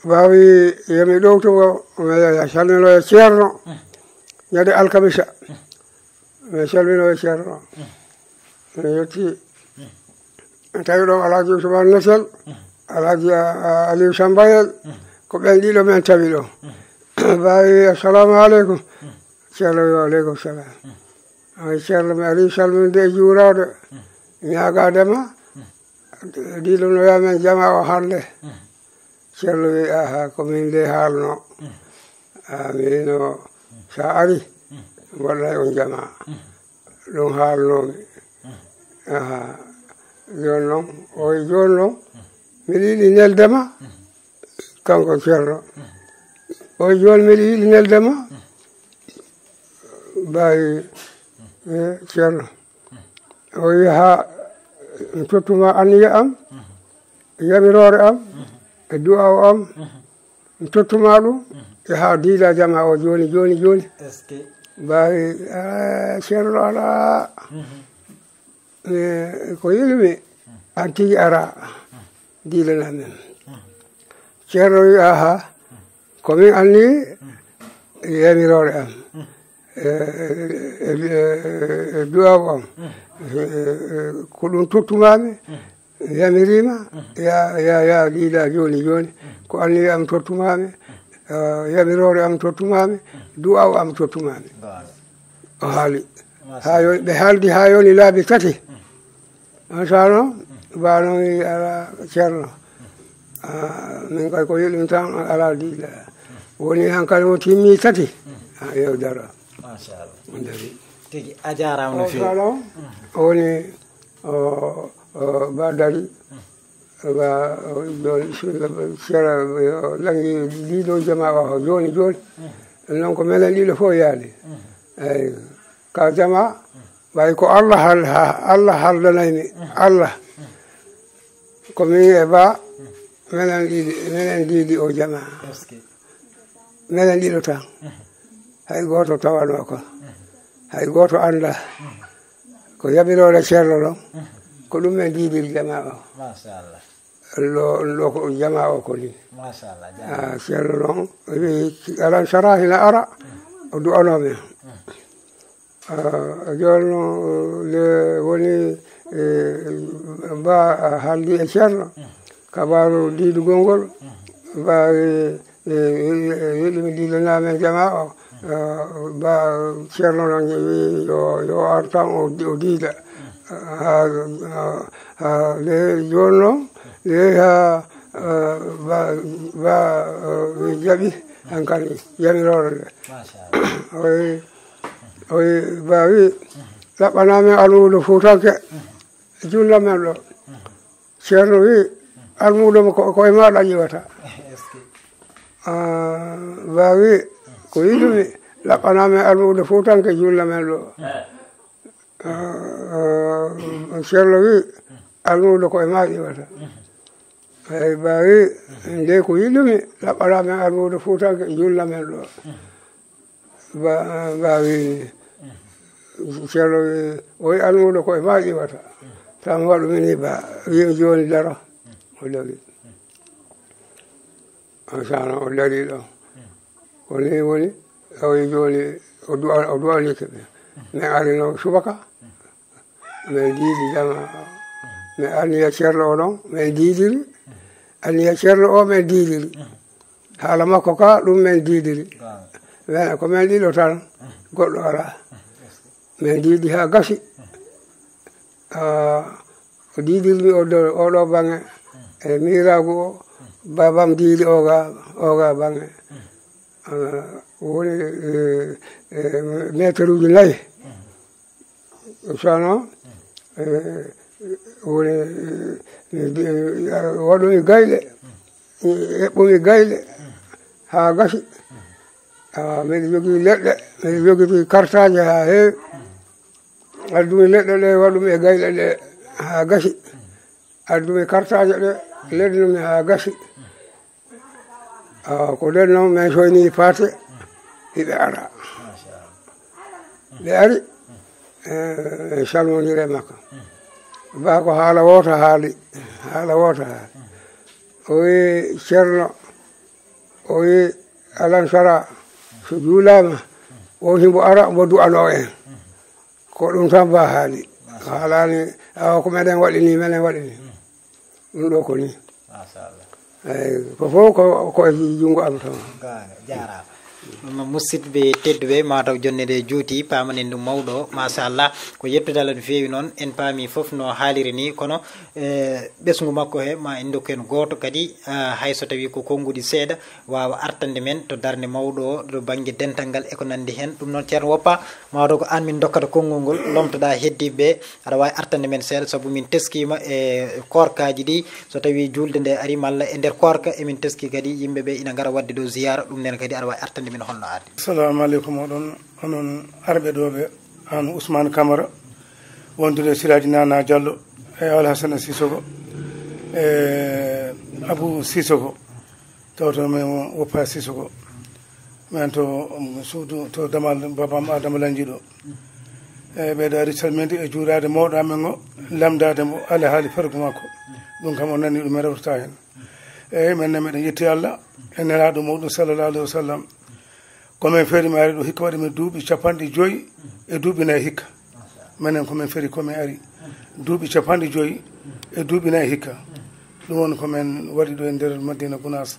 Mbaawi, yomi ɗowtugo, mi salmino e Ceerno. Ñande alkamisa. Mi salmino e Ceerno. Mi yetti. Tawi ɗo Alhaji Ousmane Nesel, Alhaji, a, a, Aliou Sambayel, ko ɓen ɗiɗo men tawi ɗo. Mbaawi, assalamu aleykum. Ceerno wi, "Wa aleykum salam." Ay, Ceerno, mi ari salminde e juuraade. Ñaagaade ma, ɗiɗo no wiya men jamaa o hannde. Ceerno wi, "Aha, ko min de haalno." A, miino, so a ari, mbaɗanay on jamaa. Ɗum haalnoomi. Aha. Jooni noon, o wi jooni noon, miɗo yiɗi nelde ma, kanko Ceerno. O wi jooni, miɗo yiɗi nelde ma, Baay, eh, Ceerno. O wi, haa mi tottuma anniya am, yamiroore am, e du'a o am, mi tottuma ɗum, e haa diida jamaa o jooni, jooni, jooni. Est-ce que? Baay, ah, Ceerno alaa. Eh, ko yiɗumi, an tigi ara, diidana men. Ceerno wi, aha, ko min anni yamiroore am. E, e, e, e, e du'aawu am. E, e, e, ko ɗum tottumaami, yamiriima, ya, ya, ya diida jooni, jooni. Ko anniya am tottumaami, eh, yamiroore am tottumaami, du'aawu am tottumaami. O haali. Haa yo-, ɓe haaldi haa yoni laabi tati. On sano, ba noon wi, ala Ceerno. Ah, min kay ko yiɗum tan, ala diida. Woni hankali mo timmi tati. Ah, yo daro. Machallah. Dari. Tigi, a jaaraama no feewi. Sano, o woni, o, o, ba dari. Ba, o, ɗon, sera, o, langi ɗiɗo jamaa o, jooni, jooni. Noon ko menen ɗiɗo fof yaali. Eyi, ka jamaa, ɓay ko Allah hal-, ha-, Allah haldanay mi. Allah. Ko min e ba, menen ɗiɗi, menen ɗiɗi o jamaa. Est-ce que? Menen ɗiɗo tan. Hay gooto tawanoo ko. Hay gooto anndaa. Ko yamiroore Ceerno ɗon. Ko ɗum men diidiri jamaa o. Machallah. Lo, lo ko jamaa o ko ni. Machallah, jaaraama. Ah, Ceerno noon, wi, alan sara hina ara, o du'anoo men. Ah, jooni noon, le woni, eh, ba haaldi e Ceerno, kabaaru diidugol ngol, ba, eh, eh, eh, yiɗi mi diidanaa men jamaa o, eh, ba Ceerno noon wi yo, yo ar tan o di-, o diida. Ha, ha, ha, le jooni noon, le ha, eh, ba, ba, eh, jaɓi hankali yamiroore nde. Machallah. O wi, o wi, ba wi, laɓɓanaa men almuudo fuutanke, julla men ɗo. Ceerno wi, almuudo mo ko, ko e maaɗa ƴiwata. Est-ce que? Ah, ba wi, ko yiɗumi, laɓɓanaa men almuudo fuutanke, julla men ɗo. Ah, ah, Ceerno wi, almuudo ko e maa ƴiwata. Eyi, ba wi, nde ko yiɗumi, laɓɓanaa men almuudo fuutanke, julla men ɗo. Ba-, mbaawi ni. Ceerno wi, o wi almuudo ko e maa ƴiwata. Tan waɗu mi ni ba, wi jooni daro. O dari. Sano o dari ɗo. Ko ni woni, o wi jooni, o du'a-, o du'anike ɓe. Mi arino subaka. Min diidi jama. Mi anniya ceerno o ɗon, min diidiri. Anniya ceerno o, min diidiri. Haala makko ka, ɗum min diidiri. Min, ko min ɗiɗo tan, goɗɗo alaa. Min diidi haa gasi. Ah, o diidirmi o ɗo, o ɗo baŋŋe. E miiraagu o, baabam diidi oga, oga baŋŋe. Ah, woni, eh, eh, meeteruuji nayi. Sano, eh, woni, eh, eh, waɗumi gayle, eɓɓumi gayle haa gasi. Ah, miɗo jogii leɗɗe, miɗo jogii kartaaje haa heewi. Addumi leɗɗe ɗe, waɗumi e gayle ɗe haa gasi. Addumi kartaaje ɗe, leɗnumi haa gasi. Ah, ko ɗen noon min soyni paate, hiɓe ara. Ɓe ari, eh, en calmondire makko. Ba ko haala wooto haali, haala wooto haali. O wi ceerno, o wi alansara, so juulaama, o himo ara, mo du'anoo en. Ko ɗum tan ba haali. Ko haalaani, awa ko meɗen waɗi ni, meɗen waɗi ni. Ɗum ɗo ko ni. Machallah. Eyi, ko fof ko, ko e junngo am tan. Goonga, jaaraama. Ɗum noon, musidɓe tedduɓe, mataw jonnde nde juuti, paamanen ɗum mawɗo, machallah. Ko yettude Allah no feewi noon, en paami fof no haaliri ni, kono, eh, ɓesngu makko he, ma en ndokku heen gooto kadi, ah, hay so tawii ko konnguɗi seeɗa, waawa artande men to darnde mawɗo o, to bannge dental ngal e ko nanndi heen. Ɗum noon, Ceerno Woppa, mataw ko aan min ndokkata konngol ngol, lomtoɗaa heddiiɓe ɓe, aɗa waawi artande men seeɗa, sabu min teskiima e koorkaaji ɗi, so tawii juulde nde ari malla e nder koorka, emin teskii kadi yimɓe ɓe ina ngara waɗde ɗo ziyaara, ɗum nen kadi aɗa waawi artande men holno ardi. Assalamu aleykum, oɗon, onon arɓe ɗo ɓe, aan Ousmane Camara, wondude e Siraaji Nana Diallo, e Alhassane Sissoko, e Abou Sissoko. Tawto men o Woppa Sissoko. Men to, um, suudu, to damal babam Adama Lanji ɗo. E ɓeydo ari salminde e juuraade mawɗo amen o, lamndaade mo alhaali fargu makko. Ɗum kam o nani ɗum, en rewtata heen. Eeyi, men ne meɗen yetti Allah e nelaaɗo muɗum sallallahu alaihi wasallam. Ko men feeri mi ari ɗo hikka waɗi mi duuɓi capanɗe joyi e duuɓi nayi hikka. Menen ko men feeri ko men ari. Duuɓi capanɗe joyi e duuɓi nayi hikka. Ɗum woni ko men waɗi ɗo e nder Madina Gunaas.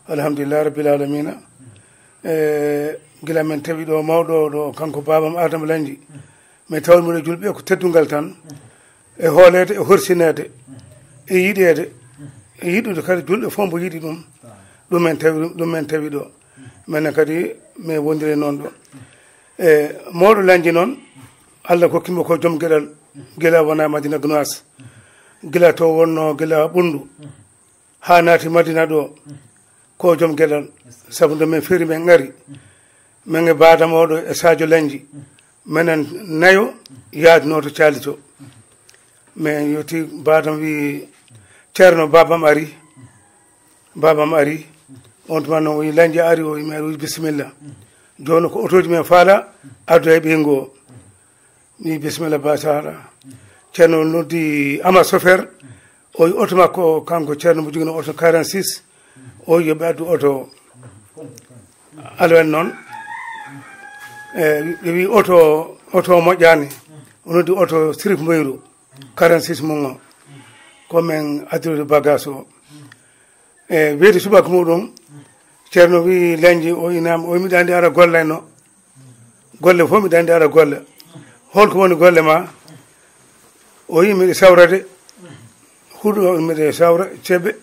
Alhamdulillah Rabbil Alamina. E, gila men tawi ɗo mawɗo o ɗo, kanko baabam Adama Lanji. Mi tawi miɗo julɓe ko teddungal tan. E hooleede, e horsineede, e yiɗeede, e yiɗude kadi julɓe fof mbo yiɗi ɗum. Ɗum men tawi, ɗum men tawi ɗo. Menen kadi mi wondiri noon ɗo. E mawɗo Lanji noon, Allah kokki mo ko joom geɗal, gila wona Madina Gunaas. Gila to wonno, gila Ɓunndu. Haa naati Madina ɗo, ko joom geɗal. Sabu nde men feeri men ngari, men e baadam oɗo e Sadio Lanji, menen nayo yaadino to caali to. Men yetti baadam wi, "Ceerno, baabam ari, baabam ari." On tuma noon o wi, "Lanji ari?" O wi, "Mi ari." O wi, "Bisimilla." Jooni ko otooji men faala, addoya ɓeyngu o. Mi wi, "Bisimilla, ba sahara." Ceerno noddi Ama Sofer, o wi oto makko o, kanko Ceerno mo jogino oto quarante-six, o wi yo ɓe addu oto o. Alwen noon, e, ɓe wi oto, oto o moƴƴaani, o noddi oto Sirif Mboyru, quarante-six mum o, ko men addude bagage o. E, weeti subaka muɗum, Ceerno wi Lanji o, "Inam, o wi miɗa anndi ara golle no. Golle fof miɗa anndi ara golle. Holko woni golle ma?" O wi, "Miɗo sawrade huɗo, miɗo sawra ceebe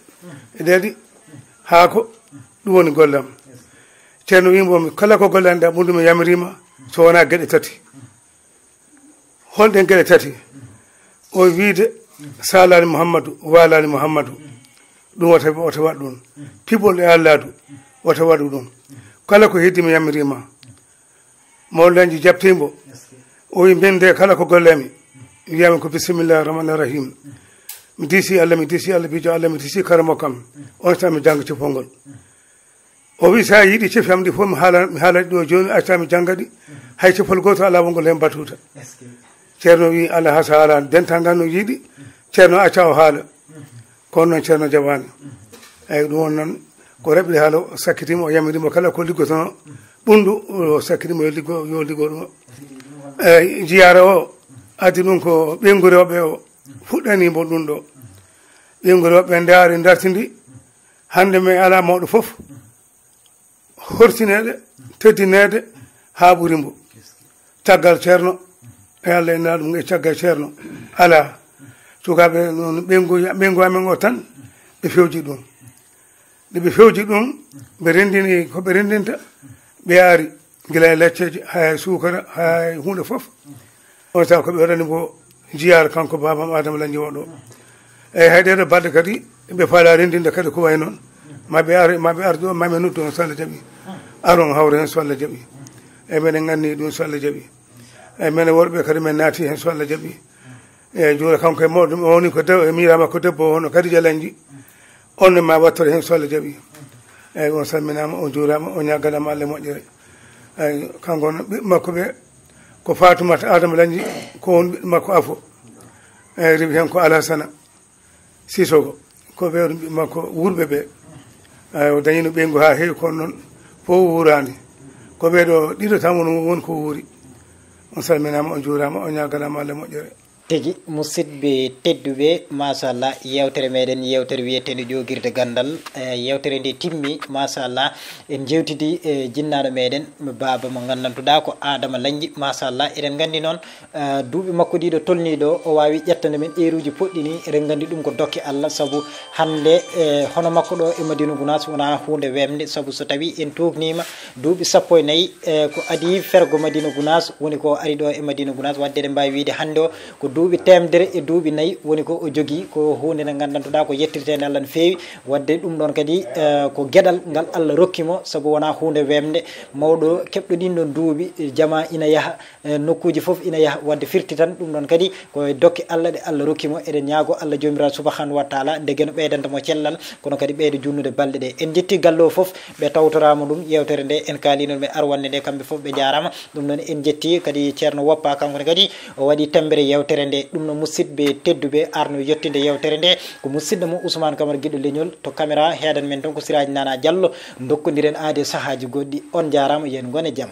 e ɗeɗi, haako, ɗum woni golle am." Ceerno wi mbo, "Kala ko golle anndi, ɓundu mi yamirima, so wona geɗe tati." Holɗen geɗe tati? O wiide, "Salaani Muhammadu, waalaani Muhammadu." Ɗum wata, wata waɗ ɗum. Pibol e Alladu, wata waɗu ɗum. Kala ko heddi mi yamirima. Mawlanji jaɓtiimo. O wi, "Min de kala ko golle mi, wiyami ko bisimillahi rahmani rahim. Mi diisi Allah, mi diisi Allah, bijo Allah, mi diisi karamo kam. On tan mi jannga cifol ngol." O wi, "So a yiɗi cefi am ɗi fof, mi haala, mi haala ɗi ɗo jooni, acca mi jannga ɗi. Hay cefol gooto alaa wongol heen batuuta." Ceerno wi, "Alaa, hasa alaa, dental ngal no yiɗi." Ceerno acca o haala. Kono noon Ceerno jaɓaani. Eeyi, ɗum woni noon ko raɓɓiɗi haala, o sakkitii mo, o yamiri mo kala ko liggotonoo ɓunndu, o sakkitii mo yo liggo, yo liggo ɗum. Eeyi, jiyaara o addi ɗum ko ɓeyngu rewɓe o fuɗɗanii mo ɗum ɗo. Ɓeyngu rewɓe ndaari, ndartindi, hannde mi alaa mawɗo fof hortineede, teddineede haa ɓuri mbo. Caggal Ceerno, e Allah ina ɗum e caggal Ceerno. Alaa. Sukaaɓe noon, ɓeyngu, ɓeyngu amen o tan, ɓe fewji ɗum. Nde ɓe fewji ɗum, ɓe renndini ko ɓe renndinta, ɓe ari gila e lecceeje, haa e suukara, haa e huunde fof. On saaha ko ɓe waɗani mbo jiyaar kanko baabam Adama Lañnji o ɗo. Eeyi, hay ɗeeɗo balɗe kadi, ɓe faala renndinde kadi ko wayi noon. Ma ɓe ar, ma ɓe ar ɗo, ma ɓe noddu on so Allah jaɓi. Aron hawra heen so Allah jaɓi. Eeyi, meɗen nganni ɗum so Allah jaɓi. Eeyi, menen worɓe kadi men naati heen so Allah jaɓi. Eeyi, juura kanko e mawɗo, o woni ko debbo, e miiraama ko debbo, o hono Kadija Lañnji. On ne ma wattoro heen so Allah jaɓi. Eeyi, on salminaama, on juuraama, on ñaaganaama Allah moƴƴere. Eeyi, kanko noon ɓiɓɓe makko ɓe ko Faatumata Adama Lañnji, ko won ɓiɓɓe makko afo. Eeyi, rewi heen ko Alasana Sisoko, ko ɓe woni ɓiɓɓe makko wuurɓe ɓe. Eeyi, o dañino ɓeyngu haa heewi, kono noon fof wuuraani. Ko ɓee ɗo ɗiɗo tan woni, woni ko wuuri. On salminaama, on juuraama, on ñaaganaama Allah moƴƴere. Tigi, musidɓe tedduɓe, machallah, yeewtere meɗen, yeewtere wiyeteende Ƴoogirde Ganndal. Eh, yeewtere nde timmi, machallah, en njeewtidi e jinnaaɗo meɗen, baaba mo nganndantuɗaa ko Adama Lañnji, machallah. Eɗen nganndi noon, eh, duuɓi makko ɗiɗo tolnii ɗo, o waawi ƴettande men eeruuji poɗɗi nii. Eɗen nganndi ɗum ko dokke Allah, sabu hannde, eh, hono makko ɗo e Madina Gunaas wonaa huunde weemde, sabu so tawii en tuugniima duuɓi sappo e nayi, eh, ko adii fergo Madina Gunaas, woni ko ari ɗo e Madina Gunaas, wadde eɗen mbaawi wiyde hannde o ko duuɓi teemedere e duuɓi nayi woni ko o jogii, ko huunde nde nganndantuɗaa ko yettirteende Allah no feewi. Wadde ɗum ɗoon kadi, eh, ko geɗal ngal Allah rokki mo, sabu wonaa huunde weemde. Mawɗo keɓɗo ɗiin ɗoon duuɓi, eh, jamaa ina yaha, eh, nokkuuji fof ina yaha, wadde firti tan ɗum ɗoon kadi ko e dokke Allah ɗe Allah rokki mo. Eɗen ñaagoo Allah Joomiraaɗo Subhaanahu wa Taala nde geno ɓeydanta mo cellal, kono kadi ɓeyda juutnude balɗe ɗe. En njettii galle o fof, ɓe tawtoraama ɗum, yeewtere nde en kaaliino ɗum e arwannde nde, kamɓe fof ɓe njaaraama. Ɗum noon en njettii kadi Ceerno Woppa, kanko ne kadi o waɗi temmbere yeewtere nde. Ɗum no musidɓe tedduɓe arno yettinde yeewtere nde, ko musidɗo mo Ousmane Camara Giɗo Leñol, to caméra heedan men toon ko Siraaji Nana Diallo. Ndokkondiren aade sahaaji goɗɗi. On njaaraama, yo en ngon e jam.